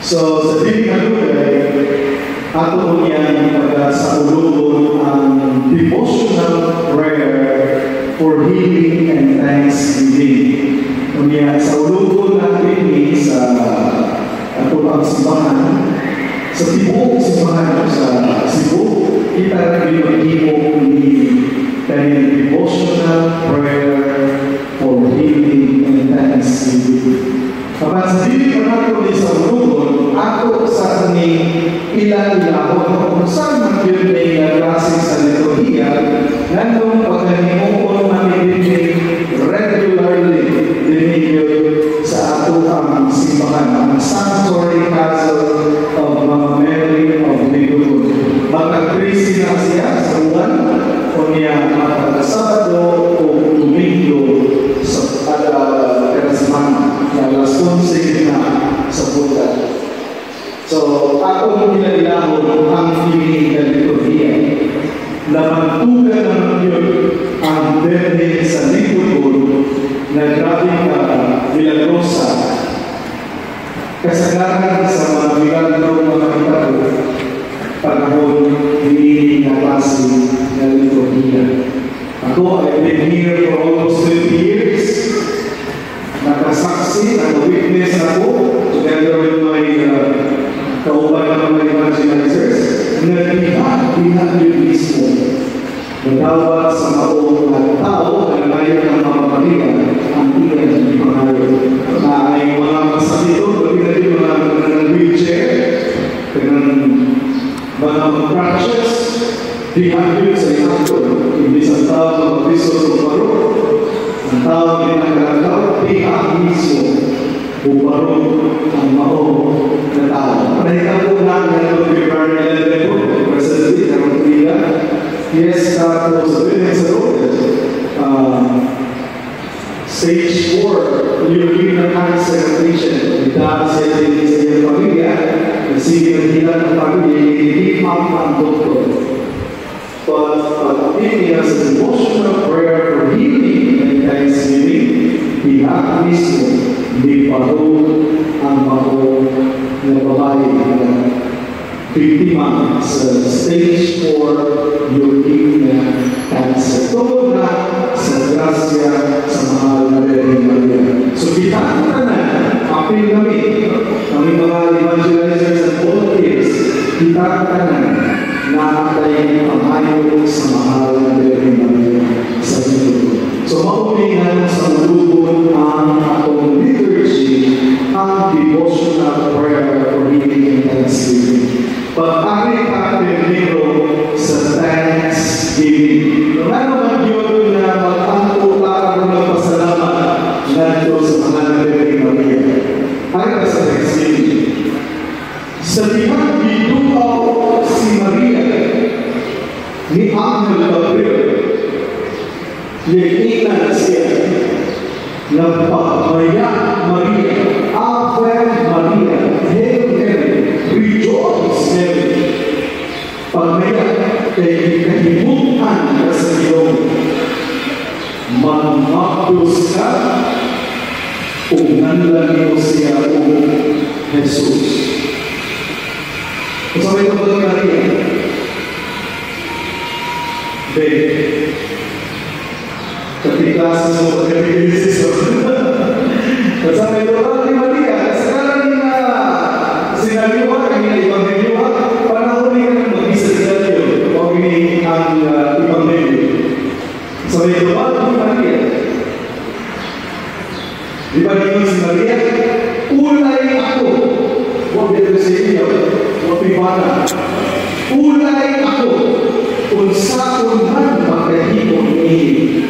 So, sa dili madugay, ato niyang pagsaulugon ang devotional prayer for healing and thanksgiving. Unya, saulugon natin ni sa ato ang simbahan, sa tibuok simbahan sa Cebu, kita ra gyud maghimo ni kanyang devotional prayer for healing and thanksgiving. Kapag sa dili pa nato ni saulugon, ato sa ni ila-ilahon kung saan man gyud ni nga klase sa liturhiya nganong pagkahimuon man dinhi regularly dinhi gyud sa ato ang simbahan, ang Sanctuary Castle of Mama Mary of Ligogon. Matag 13 na siya sa buwan, unya matag Sabado o Domingo sa kada kada semana na alas 11 na sa buntag. So, akong ila-ilahon ang kini nga liturhiya. Nabantugan naman yun ang Birhen sa Ligogon na grabe ka milagrosa. Kasagaran sa mga milagro mga mahitabo panahon niini nga klase nga liturhiya. Ako, I've been here for almost 20 years. Nakasaksi, naka-witness ako together with my kauban ng mga evangelizers na diha yun mismo nagawat sa mao nga tao na ngayon ang Mama Maria ang iyang ipangayo. Na ay mga masakito, pati na din mga mga wheelchair, kanang mga crutches, diha yun sa ihapon. Imbis ang tao maglisod o baro, ang tao hindi nakalakaw, diha mismo ubarong ang mao na tao. Nahitabo na ngayong February 11 po, presently, karong tuiga, yes, po sa Bilhin sa Road, stage 4 leukemia cancer patient. Dahil siya din sa iyang pamilya, sige naghilang ang pamilya, give up ang doktor. But pag-apil niya sa devotional prayer for healing and thanksgiving, diha mismo, di paro ang mao nga babae na biktima sa stage 4 leukemia cancer. Tungod na sa grasya sa mahal na Birhen Maria. So kita tanan, apil kami, kami mga evangelizers and volunteers, kita tanan na atay pangayo sa mahal na Birhen Maria sa Ginoo. So mauni nga saulugon ang atong liturgy, ang devotional prayer for healing and thanksgiving. Pag-ari ka primero sa thanksgiving. Ngano man yun na mag-anto ta aron magpasalamat ngadto sa mahal na Birhen Maria? Ari ka sa thanksgiving. Sa dihang giduaw si Maria ni Angel Gabriel, Niingnan siya na pagmaya Maria, Ave Maria, Hail Mary, rejoice Mary. Pagmaya kay kahimutan ka sa Ginoo. Mangapos ka ug nanlan nimo siya og Jesus. Unsa may tubag ni Maria? Babe, katiklas mo pagka-catechesis. Unsa may tubag ni Maria? Kasagaran nga senaryo kani nga ebanghelyo, panahon ni nga mag-isa senaryo o ini ang ebanghelyo. Sa may tubag ni Maria? Di ba ningon si Maria? "Ulay ako." Huwag dito sa inyo. Huwag pibana. "Ulay ako. Unsaon man makahimo niini."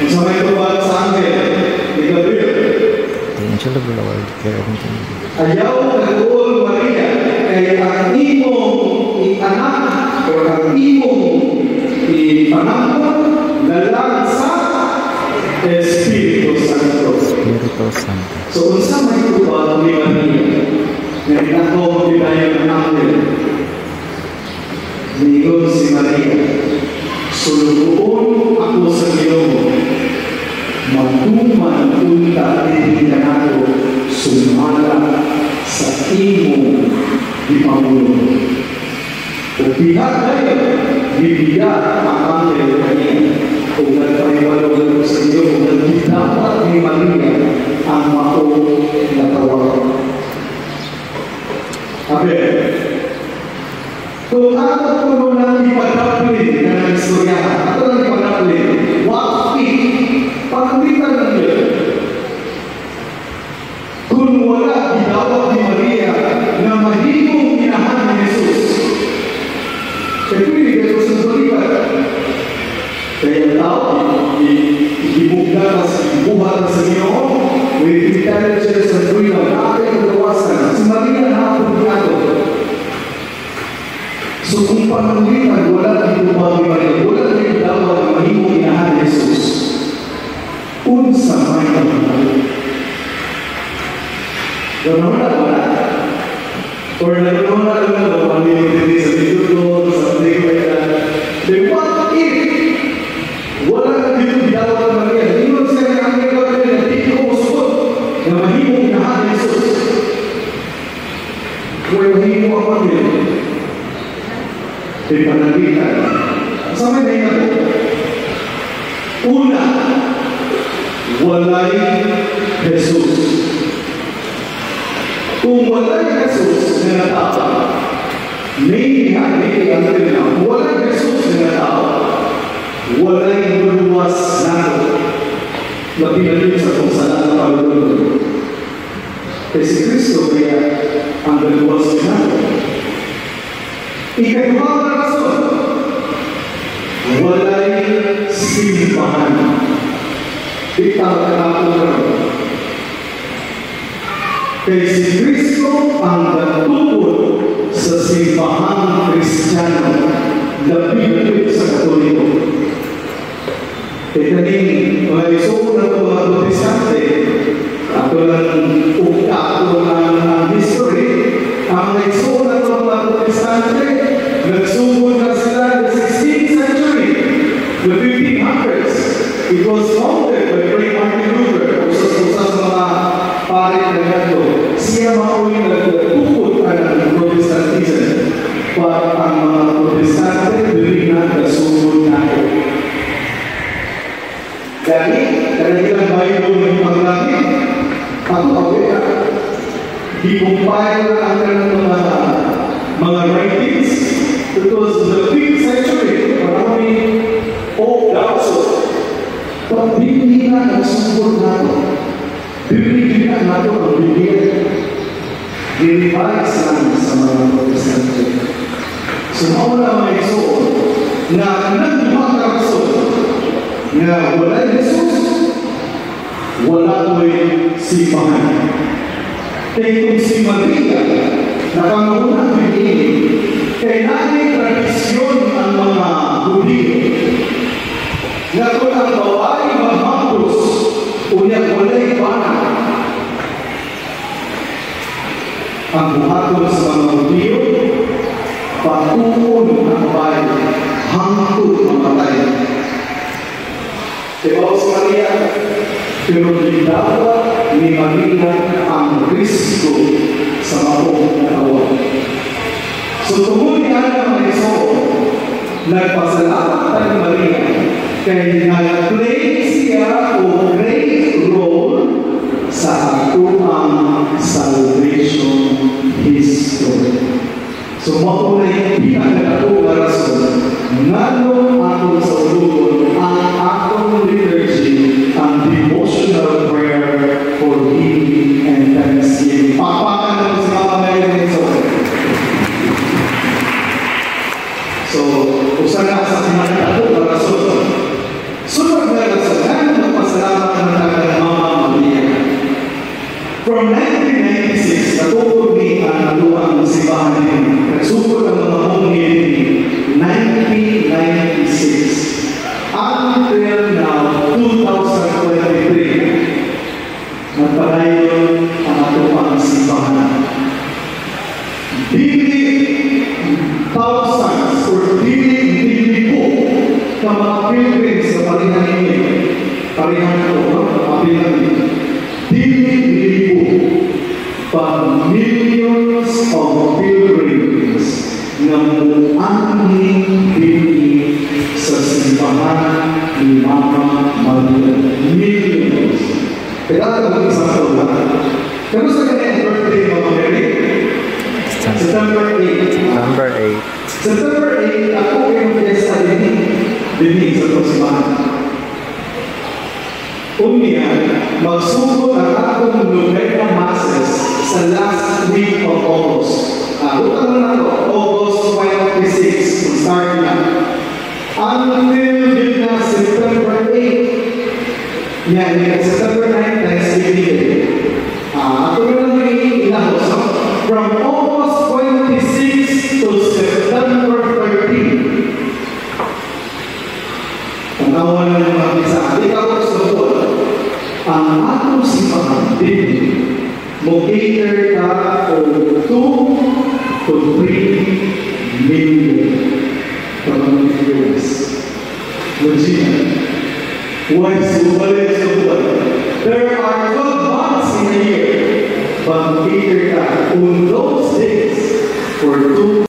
Unsa may tubag sa anghel ni Gabriel? The angel of the Lord declared unto me, "Ayaw kag-uol, Maria, kay ang imong anak o ang imong ipangangkon lalang sa Espiritu Santo." Espiritu Santo. So unsa may tubag ni Maria nga ginahom dayon ng anghel? Niingon si Maria, "Sulugoon ako sa Ginoo. Matuman unta dinhi kanato sumala Sa imong gipamulong. Ug diha dayon, gibiya ang anghel kaniya. Ug nagpahibalo sa inyo, ug nagidawat ni Maria ang mao nga tawag. Abe, kung ato kuno nang ipadapli nga ng istorya, ato nang ipadapli, what if, pananglitan lang yun. Kung wala gidawat ni Maria na mahimong inahan ni Jesus, kaya pwede kayo sa balikat. Kaya ang tao, gibugna sa buhat na sa Ginoo, with intelligence and freedom, natin ang gawasan. Si Maria hapon niato. So kung pananglitan, wala gitubang ni Maria, wala gidawat na mahimong inahan ni Jesus, unsa may mahimo? Gano'n na wala. Or nagkaroon na lang na pamilya din sa dito, something like that. Then what if wala na dito gidawat ni Maria? Ingon siya nga ang Gabriel na di ko musugot na mahimong inahan ni Jesus. Kung mahimo ang pamilya, di pananglitan. Sa may nahimo ko? Una, walay Jesus. Kung walay Jesus nga tao, maybe ha, maybe until now, walay Jesus nga tao, walay muluwas nato. Labi na din sa kung saan na palulunod. Kaya si Kristo kaya ang galuwas nato. Ikaduha nga rason, walay simbahan. Di ta makatapon karon. Kay si Kristo ang gatukod sa simbahang Kristiyano, labi na sa Katoliko. Kay kaning mga isuon na mga Protestante, ato lang ugta, ato lang ang history, ang mga isuon na mga Protestante, nagsugod na sila in the 16th century, the 1500s. It was founded by Great Martin Luther, usa sa mga pare na ngadto. Siya mao'y nagtukod ang Protestantism. But ang mga Protestante, dili na nasugod nato. Gani, kanilang Bible ng paggamit, ang aware, i-compile ang kanilang mga writings. It was the 5th century, marami o also. But dili na nagsugod nato. Dili na nato ang Biblia. Gi-revise lang sa mga Protestante. So, mao na mga igsoon na kanang duha ka rason nga walay Jesus, wala ko'y simbahan. Kay kung si Maria nakangunang pinili, kay naay tradisyon ang mga Hudiyo na kung ang babae maghampos, unya walay bana, ang buhaton sa mga Hudiyo, patuon ang babae hangtod mamatay. Diba si Maria? Pero gidawat ni Maria ang Kristo sa maong natawag. So tungod ni ana, mga igsoon, nagpasalamat tayo ni Maria kay nag-play siya o great role sa atuang salvation history. So mao na yung pinakadako nga rason nganong atong saulugon ang atong liturgy ang devotional prayer for healing and thanksgiving. Pakpakan naman si Mama Mary nito. So, usa na sa pinakadako nga rason. Sunod na rason, nga magpasalamat ang tagang Mama Maria. From 1996, natukod ni ang atuang simbahan din. Nagsugod ang mga monghe din 1996. Until now, 2023, nagpadayon ang atuang simbahan. Dili thousands or dili libo ka mga pilgrims sa parihan ninyo. Parihan ko, no? Kapilan ninyo. Dili libo. But But millions of pilgrims nga muanhi dinhi sa simbahan ni Mama Maria. Millions. Kaya ang example lang. Kamusta kanya birthday, Mama Mary? September 8. September 8. September 8, ako kay fiesta dinhi sa simbahan. Unya, magsugod ang akong novena masses sa last week of August. Utang na to, August 26, start na. Until yun na September 8. Yan, yung September 9, Thanksgiving Day. Ako na lang ilahos, no? From August 26 to September 13. Tanawan na yung mga isa. Di ka ko sa buwan. Ang atong simbahan din, mo cater ka o 2 to 3 million ka mga viewers. Legit. Why subali subali? There are 12 months in a year, but cater ka on those days for 2